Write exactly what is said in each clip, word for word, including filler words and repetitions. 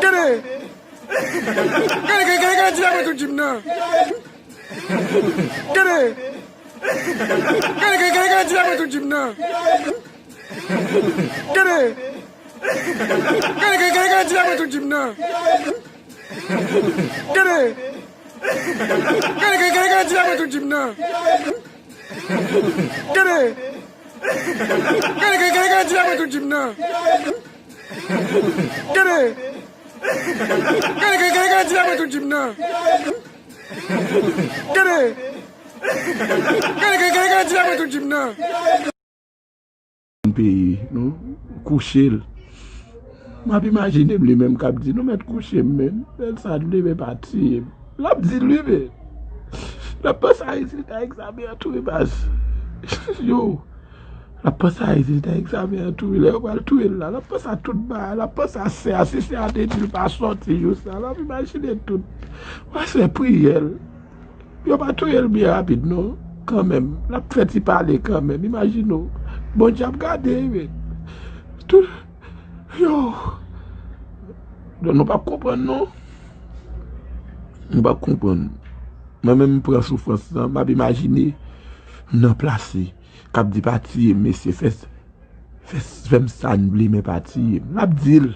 Gade! Gade, gade, gade, gade ti lapwent ou jim nan. Gade! Gade, gade, gade, gade ti lapwent ou jim nan. Gade! Gade, gade, gade, gade ti lapwent ou jim nan. Gade! Gade, gade, gade, gade ti lapwent ou jim nan. Gade! Gade, gade, gade, gade ti lapwent ou jim nan. Gade! Gade, gade, gade, gade ti lapwent ou jim nan. Gade! Gade, gade, gade, gade ti lapwent ou jim nan. Peyi, nou kouche l. M ap imajine m li menm k ap di, nou mèt kouche m, men. Lè sa, li menm pa tiye m. L ap di l, wi, men. L ap panse a rezilta egzamen an tou, wi, baz. Yo. L ap panse a rezilta egzamen an tou, wi. Lè yo pral touye l la, l ap panse a tout bagay. L ap panse a sè a, si sè a te di l pa sòti jou sa. L ap imajine tout. W a sè priyè l. Yo pa touye l byen rapid, non. Kanmenm. L ap fè ti pale kanmenm. Imajine w. Bondye ap gade, wi, men. Tout. Yo. Donk, nou p ap konprann, non. Nou p ap konprann. Mwen menm, m pran soufrans lan, m ap imajine m nan plas li, k ap di, "Pa tiye m, mesye, fè, fè, fè m sa n vle, men pa tiye m." L ap di l.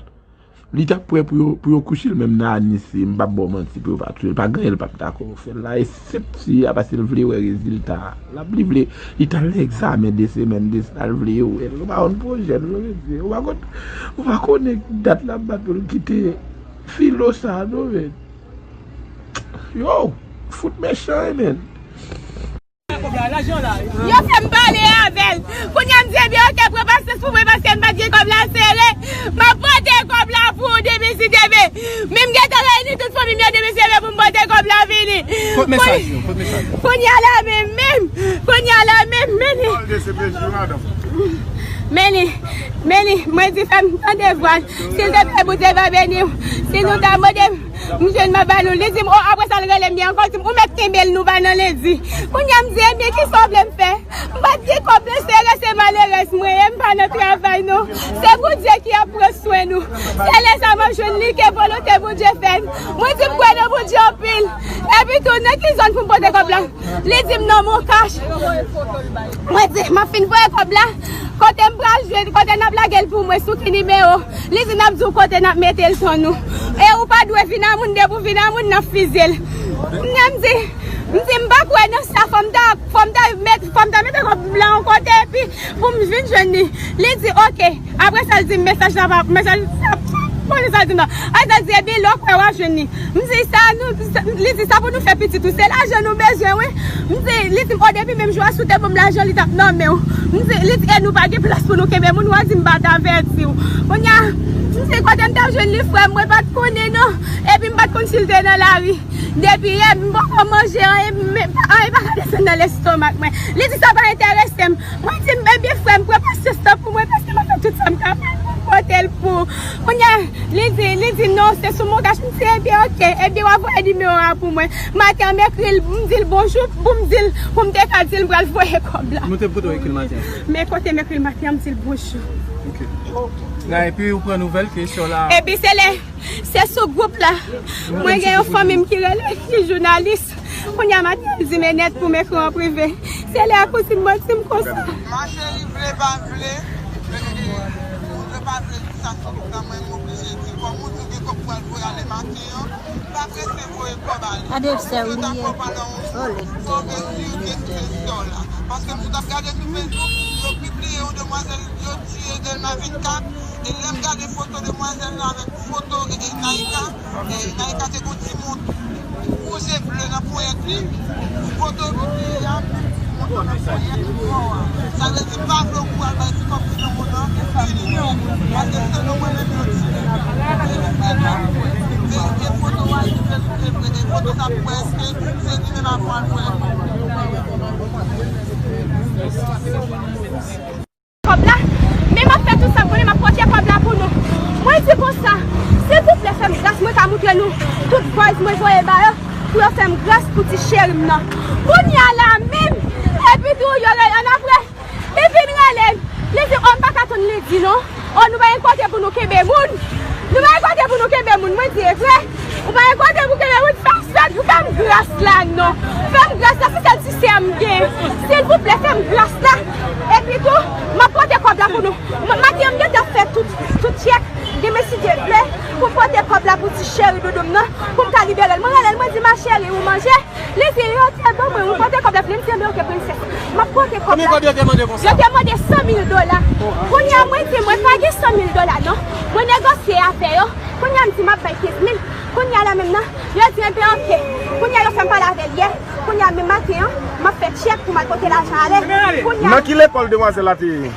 Li t ap prè pou yo, pou yo kouche l menm nan Anis, m p ap ba w manti, pou yo pa touye l. Pa gen anyen l p ap dakò fè l la, e senp tiye a, paske l vle wè rezilta a. L ap, li vle, li t al nan egzamen de semèn de sa, l vle wè l. Ou pa konn pwojè l, non, mesye. Ou pa konn, ou pa konnen dat l ap bat pou l kite filo sa, non, men. Yo, fout mechan, wi, men. Yo fè m pale avè l. Kounye a m di, ebyen, oke, pran pasyans pou mwen paske m pa t gen kòb la sere. M ap pote kòb la pou ou demen si Dye vle. Men m gentan reyini tout fanmi m yo demen si Dye vle pou m pote kòb la vini. Kot mesaj yo, kot mesaj yo. Kounye a la menm, menm. Kounye a la menm, menm. Men li, men li, mwen di fè m tande vwa l. Si l te fè Bondye va beni w. Si nou ta mande m, m jwenn m ap ba nou. Li di m, o, apre sa l rele m byen ankò, li di m, ou mèt kenbe l, nou pa nan lendi. Kounye a m di, ebyen, kisa w vle m fè? M pa t gen kòb la sere, se malerèz mwen ye, m pa nan travay non. Se Bondye ki ap pran swen nou. Se lè sa m ap jwenn li ke volonte Bondye fèt. Mwen di m kwè nan Bondye anpil. Epi tou, nan ki zòn pou m pote kòb la? Li di m non, Moncash. Mwen di, m ap fin voye kòb la. Kote m pral jwenn, kote n ap lage l pou mwen, sou ki nimewo? Li di n ap di w kote n ap mete l, tann ou. E ou pa dwe vin a moun, depi w vin a moun, n ap fize l. Kounye a m di, m di, m pa kwè nan sa, fò m ta, fò m ta met, fò m ta mete kòb la yon kote, epi pou m vin jwenn li. Li di, oke. Apre sa, l di m mesaj la pa, mesaj la, konnen sa l di m nan. Apre sa, l di, ebyen, lè w kwè w a jwenn li. M di, sa nou, sa, li di, sa pou nou fè pitit ou, se lajan nou bezwen, wi. M di, li di m, o, depi menm jou a, si w te ban m lajan, li t ap nonmen w. M di, li di, e nou pa gen plas pou nou kenbe moun, w a di m pa t avèti w. Kounye a, m di, kote m t ap jwenn li, frè m, mwen pa t konnen, non. Epi m pa t konn si l te nan lari. Depi yè, m poko manje anyen, men, anyen pa ka desann nan lestomak mwen. Li di sa pa enterese m. Mwen di, ebyen, frè m, pran pasyans lan pou mwen, paske m ap fè tout sa m kapab pou m pote l pou ou. Kounye a, li di, li di, non, se sou Moncash. M di, ebyen, oke, ebyen, w a voye nimewo a pou mwen. Maten an, m ekri l, m di l bonjou, pou m di l, pou m te ka di l m pral voye kòb la. Nou te kote w ekri l maten an? Men kote m ekri l maten an, m di l bonjou. Ok. Nan, epi ou pran nouvèl ke sè w la? Epi se lè Se sou gwoup la. Mwen gen yon fanmi m ki rele, ki jounalis. Kounye a maten, l di m e nèt pou m ekri w an prive. Se lè a kouzin mwen di m konsa. Ma chérie, vle pa vle, e, ou vle pa vle, di sa sou gwoup la, mwen m oblije di. Kòm ou di w gen kòb pou al voye ale maten an, pa prese voye kòb ale. Gade sè w li ye. Fò w gen sirke sou sè w la. Paske m sot ap gade sou Facebook, yo pibliye yon demwazèl yo tiye Dèlma vennkat. E lè m gade foto demwazèl la avèk foto, e, e, Naïka, e, Naïka te gon ti mont wouj e ble nan ponyèt li. Foto pibliye a, mont nan ponyèt li, bò a. Sa vle di, m pa vle w kou al bay ti kòb ti nan moun nan, fini non. Paske se non mwen menm yo tiye. E, e, e, e foto a, e, e, e foto sa pou wè èske se li menm avè w al voye. Kòb la, men m ap fè tout sa m konnen, m ap pote kòb la pou nou. Mwen di konsa, silvouplè, fè m gras, mwen ka moutre nou tout voice mwen voye ba yo, pou yo fè m gras pou ti cheri m nan. Kounye a la menm, epi tou, yo rele annapre, li vin rele m, li di, o, m pa ka tann lendi non, o, nou pa gen kote pou nou kenbe moun, nou pa gen kote pou Moun, mwen di, e vre? Ou pa gen kote pou kenbe moun, fè sèt, ou fè m gras la, non. Fè m gras la, se sèl ti sè m gen. Silvouplè, fè m gras la. Epi tou, m ap pote kòb la pou nou. M, maten an, m gentan fè tout, tout tchèk. Demen, si Dye vle, pou m pote kòb la pou ti cheri doudou m nan, pou m ka libere l. Mwen rele l, mwen di, ma chérie, ou manje? Li di, yo te ban mwen, ou pote kòb la pou li. M di, enben, oke, prensès. M ap pote kòb la. Konbyen kòb yo te mande konsa? Yo te mande san mil dola. Kounye a, mwen di, mwen pa gen san mil dola, non. Mwen negosye avè yo. Kounye a, m di, m ap bay kenz mil. Kounye a la menm nan, yo di, enben, oke. Kounye a, yo fè m pale avè l yè. Kounye a, menm maten an, m ap fè tchèk pou m al pote lajan ale. Kounye a, nan ki lekòl demwazèl la te ye?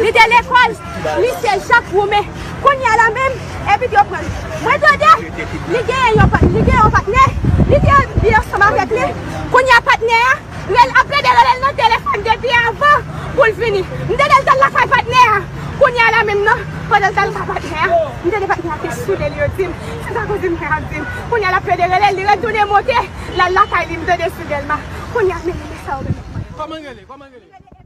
Li te lekòl Lise Jak Woumen. Kounye a la menm, epi yo pran l. Mwen tande, li genyen yon pa-, li genyen yon patnè, li te ansanm avèk li. Kounye a patnè a, rel-, ap plede rele l nan telefòn depi avan pou l vini. M tande l t al lakay patnè a. Kounye a la menm nan, pandan l t al lakay patnè a, m tande patnè a te soule l, yo di m. Se sa kouzin mwen ap di m. Kounye a l ap plede rele l, li retounen monte, l al lakay li, m tande sou Dèlma. Kounye a, men, men sa yo menm. Kòman l rele? Kòman l rele?